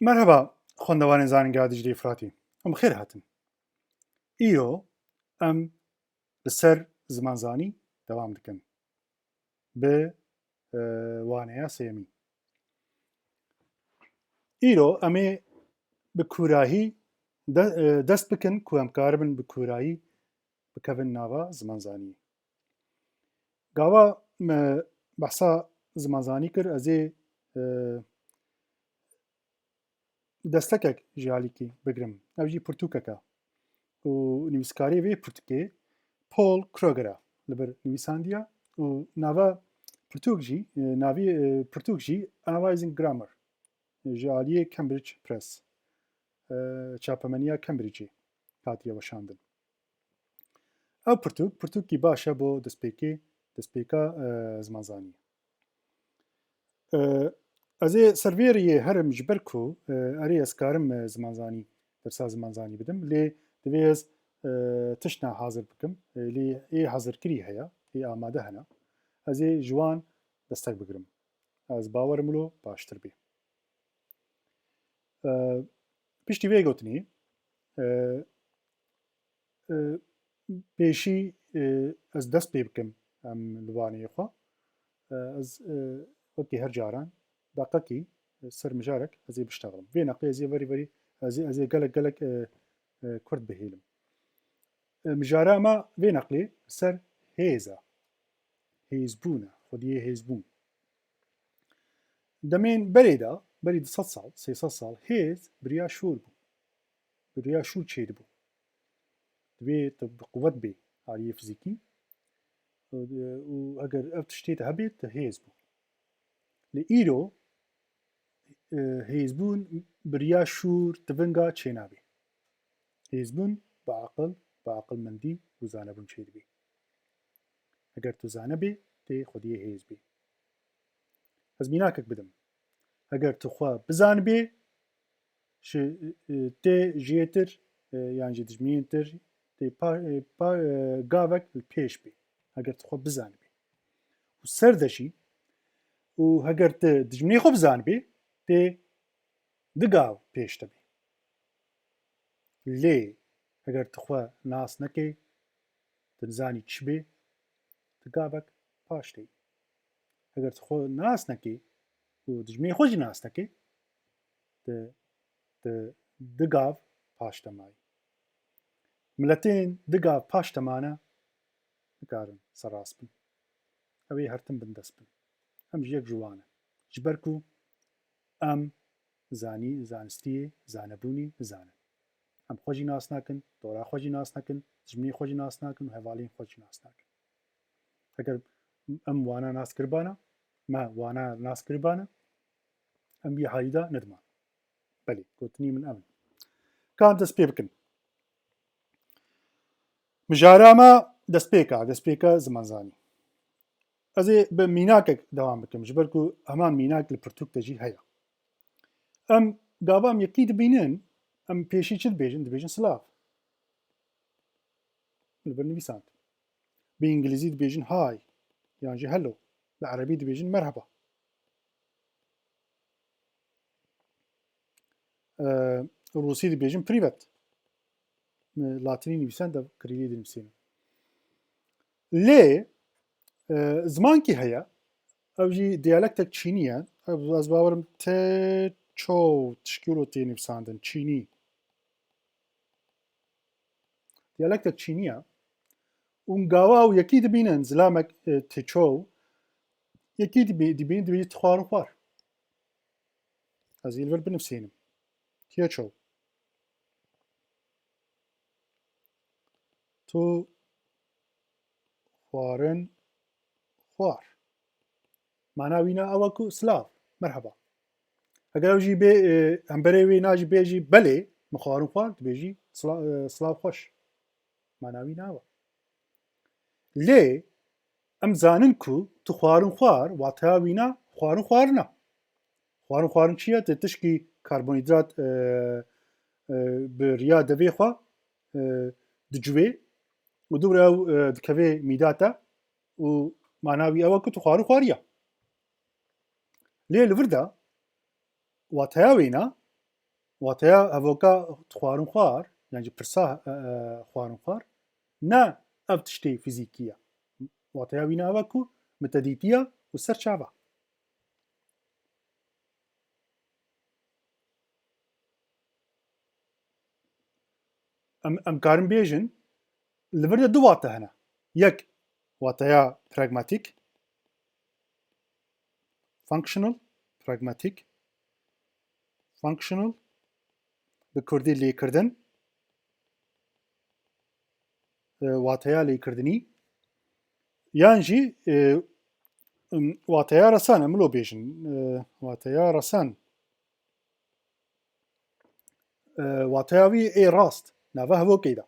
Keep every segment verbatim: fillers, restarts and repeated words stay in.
Merheba, xwendevanên Zanîngeha Diclê Firatî. Em bi xêr hatin. Îro em li ser zimanzanî dewam dikin. Bi, e, waneya sêyemî. Îro em ê bi kûrahî de, e, dest bikin ku em karibin bi kûrahî bikevin nava zimanzaniyê. Gava me behsa zimanzanî kir, ez ê, e, destekek ji alîkî bigirim. Ev jî pirtûkek e. Û nivîskarê vê pirtûkê Paul Kroger e, li vir nivîsandiye. Û nava pirtûk jî, e, navî, e, pirtûk jî Analyzing Grammar, e, ji aliyê Cambridge Press, e, çapemeniya Cambridgeê hatiye weşandin. Ev pirtûk, pirtûkî baş e bo destpêkê, destpêka, e, zimanzaniyê. E, ez ê ser vê rêyê herim ji ber ku, e, erê ez karim, e, zimanzanî, dersa zimanzanî bidim, lê divê ez, e, tiştna hazir bikim. E, lê ê hazirkirî heye, ê amade hene. Ez ê ji wan destek bigirim. Ez bawerim wilo baştir bê. E, piştî vê gotinê, e, e, pêşî, e, ez dest pê bikim em li waneyê xwe. E, ez, e, wekî her caran deqekî, e, ser mijarek ez ê biştexlim. Vê neqlê ez ê verî verî, ez ê, ez ê gelek gelek, e, e, kurt bihêlim. E, mijara me vê neqlê ser hêz e. Hêzbûn e, xwediyê hêzbûn. Demên berê de, berî du sed sal, sê sed sal, hêz bi riya şûr bû. Bi riya şûr çêdibû. Divê tu bi quwet bê aliyê fizîkî. Û, û eger ev tiştê te hebê, tu hêz bû. Lê îro, e, hêzbûn bi riya şûr, tivinga çênabê. Hêzbûn bi aqil, bi aqilmendî û zanebûn çêdibê. Eger tu zane bê, tê xwediyê hêz bê. Ez mînakek bidim. Eger tu xwe bizanibê, ji, e, tê ji yê tir, e, yan jî dijminên tir, tê pa, e, pa, e, gavek li pêş bê. Eger tu xwe bizanibê. Û ser de jî, û heger tu dijminê xwe bizanibê, tê du gav pêş te bê. Lê eger tu xwe nas nekê, tu nizanî çi bê, tu gavek paş tê. Eger tu xwe nas nekê û dijminê xwe jî nas nekê, tu, tu du gav paş te mayî. Miletên du gav paş te mane, nikarin serrast bin. Ew ê her tim bindest bin. Em ji yek ji wan in. Ji ber ku em zanî, zanistiyê, zanebûnê nizanin. Em xwe jî nas nakin, dora xwe jî nas nakin, dijminê xwe jî nas nakin û hevalên xwe jî nas nakin. Eger em wana nas kiribana, me wana nas kiribana, em vî halî de nediman. Belê, gotinî min ev in. Ka em dest pê bikin. Mijara me destpêka, destpêka zimanzanî. Ez ê bi mînakek dewam bikim, ji ber ku heman mînak li pirtûk de jî heye. Em gava em yekî dibînin, em pêşî çi dibêjin? Dibêjin silav. Li vir nivîsand. Bi îngilîzî dibêjin hi, yan jî hello. Bi erebî dibêjin merheba. E, rûsî dibêjin privet. E, latînî nivîsen de kirîlî dinivîsînin. Lê, e, zimankî heye, ew jî diyalektek çînî ye. Ev, ez bawerim Teço tişkî wilo tê nivîsandin, çînî. Diyalektek çînî ye. Û gava ew yekî dibînin, zilamek, e, Teço, yekî dibî-, dibînin, dibêjî tu xwarin xwar. Ez ê li vir binivîsînim. Teço. Tu xwarin xwar. Mana wîna ew e ku silav, merheba. Eger ew jî bê, e, hemberê wê na jî bêjî belê, min xwarin xwar, dibêjî sila-, e, silav xweş. Mana wîna ew e. Lê em zanin ku tu xwarin xwar, wateya wîna xwarin xwarin e. Xwarin xwarin çi ye? Tu tişkî karbonhîdrat, e, e, bi riya devê xwe, e, dicivê û dû re ew, e, dikeve mîda te û mana wî ew e ku tu xwarin xwariye. Lê li vir de wateya wêna Wateya hevoka xwarinxwar, yan jî pirsa, e, e, xwarinxwar, ne ev tiştê fîzîkî ye. Wateya wî ne ev e ku mitedîtiya û serçava. Em, em karin bêjin, li vir de du wate hene. Yek wateya pragmatik, functional, pragmatik, functional, bi kurdî lêkirdin, e, wateya lêkirdinî, yan jî, e, em, wateya resen, em lo bêjin, e, wateya resen, e, wateya wî ê rast, nava hevokê de.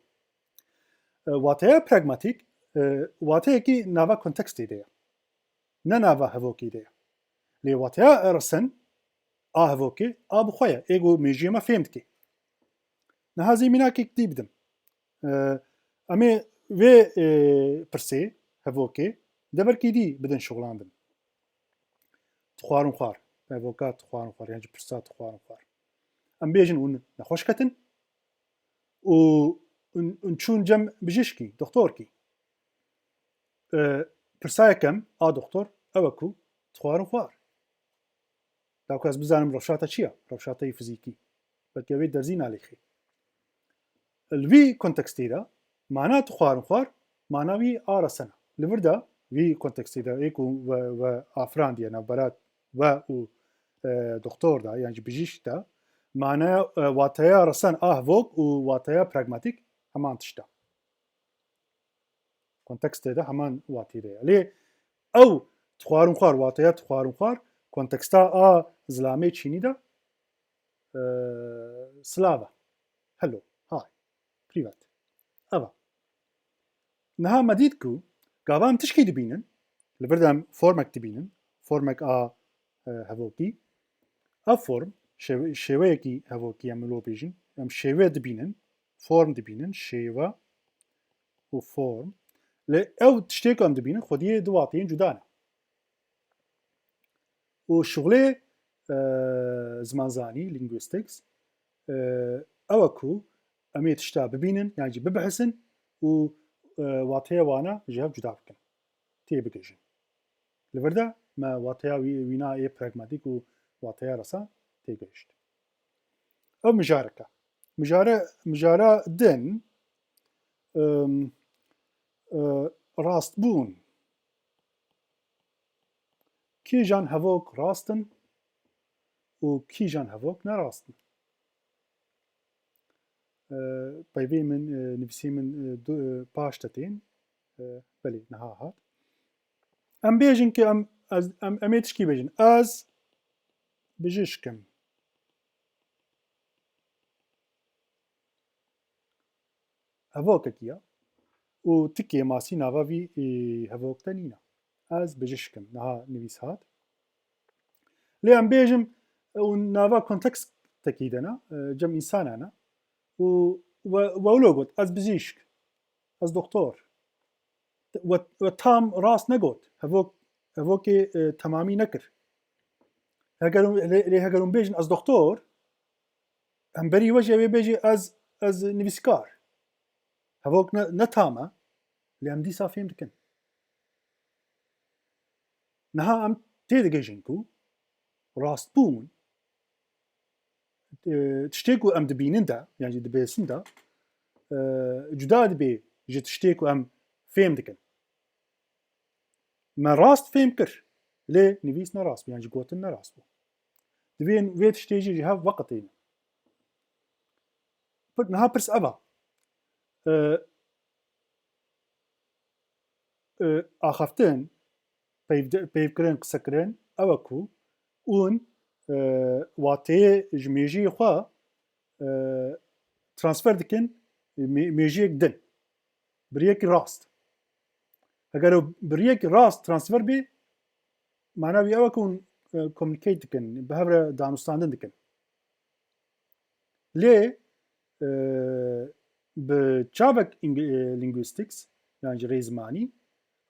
E, wateya pragmatik, e, wateyekî nava kontekstê de ye. Ne nava hevokê de ye. Lê wateya resen a hevokê a bi xwe ye. Ê ku mêjiyê me fêm dike. Niha zê mînakek dî bidim. E, em ê vê, e, pirsê hevokê deverkî dî bidin şixulandin. Tixwarin xwar. Hevoka tixwarin xwar. Yan jî pirsa tixwarin xwar. Em bêjin hûn nexweş ketin û hûn, hûn çûn cem bijîşkî, doktorkî. E, pirsa yekem a doktor ew e ku tixwarin xwar. Da ku ez bizanim rewşata çi ye? Rewşateyê fizîkî. Belkî ew ê derzî nalêxê. Li vî kontekstê de mana tu xwarin xwar, mana wî a resen e. Li vir de vî kontekstê de ê ku we, we afirandiye navbera we û, e, doktor de, yan jî bijîşk de, manaya, e, wateya resen a hevok û wateya pragmatik heman tişt e. Kontekstê de heman watî de ye. Lê ew tixwarin xwar, wateya tixwarin xwar, konteksta a zilamê çînî de, e, silav e. Hello, hi, privet. Ev e. Niha me dît ku gava em tişkî dibînin, li vir de em formek dibînin, formek a, e, hevokî. Ev form, şêwe-, şêweyekî hevokî em lo bêjin, em şêwe dibînin, form dibînin, şêwe û form. Lê ew tiştê ku em dibînin, xwediyê du wateyên cuda ne. Û şixulê, e, zimanzanî, linguistics, e, ew e ku em ê tişta bibînin, yan jî bibihisin û, e, wateya wana ji hev cuda bikin, têbigihîjin. Li vir de me wateya wî, wîna ê pragmatîk û wateya resen têgihîşt. Ev mijarek e. Mijare, mijara din, em, e, rastbûn. Kîjan hevok rast in û kîjan hevok ne rast in? E, peyvê min, e, nivîsê min, e, du, e, paş de tên. E, belê, niha hat. Em bêjin ki em, ez, em, em ê tişkî bêjin. Ez bijîşk im. Hevokekî ye. Û ti kêmasî nava vî, e, hevok de nîne. Ez bijîşk im. Niha nivîs hat. Lê em bêjim, e, û nava kontekstekî de ne, e, cem însanan e. Û we, we wilo got, ez bijîşk, ez doktor. We, we tam rast negot. Hevok, hevokê, e, temamî nekir. Heger hûn, lê, lê heger hûn bêjin, ez doktor, hemberî we jî ew ê bêjî, ez, ez nivîskar. Hevok ne, ne tam e, lê em dîsa fêm dikin. Niha em têdigihîjin ku rastbûn, e, tiştê ku em dibînin de, yan jî dibêsin de, e, cuda dibe ji tiştê ku em fêm dikin. Me rast fêm kir, lê nivîs ne rast bû, yan jî gotin ne rast bû. Divê vê tiştê jî ji hev veqetînin. Pir, niha pirs ev e. E, e, axaftin, peyv-, peyvkirin, qisekirin, ew e ku hûn, e, wateyê ji mêjiyê xwe, e, transfer dikin, mê-, mêjiyek din. Bi riyekî rast. Heger ew bi riyekî rast transfer bê, mana wî ew e ku hûn, e, communicate dikin, bi hev re danûstandin dikin. Lê, e, bi çavek ing-, e, linguistics, yan jî rêzimanî,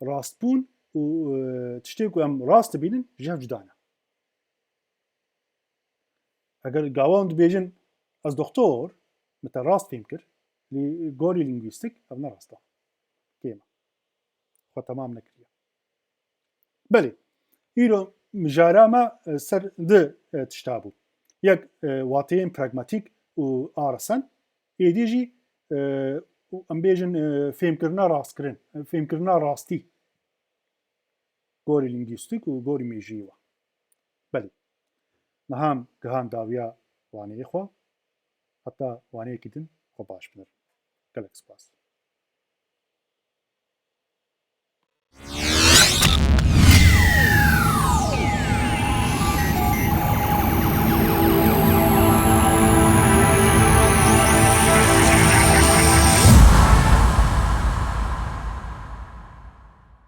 rastbûn û, e, tiştê ku em rast dibînin, ji hev cuda ne. Heger gava hûn dibêjin, Ez doktor, min te rast fêm kir, lê gorî lîngwîstîk ev ne rast e. Kêm e. Xwe temam nekiriye. Belê, îro mijara me, e, ser di, e, tişta bû. Yek, e, wateyên pragmatîk û a resen, êdî jî, e, û em bêjin, e, fêmkirina rastkirin, e, fêmkirina rastî. Gorî lîngwîstîk û gorî mêjiyê we. Belê. Niha em gihan dawiya waneyê xwe. Heta waneyekî din xwe baş binirin. Gelek spas.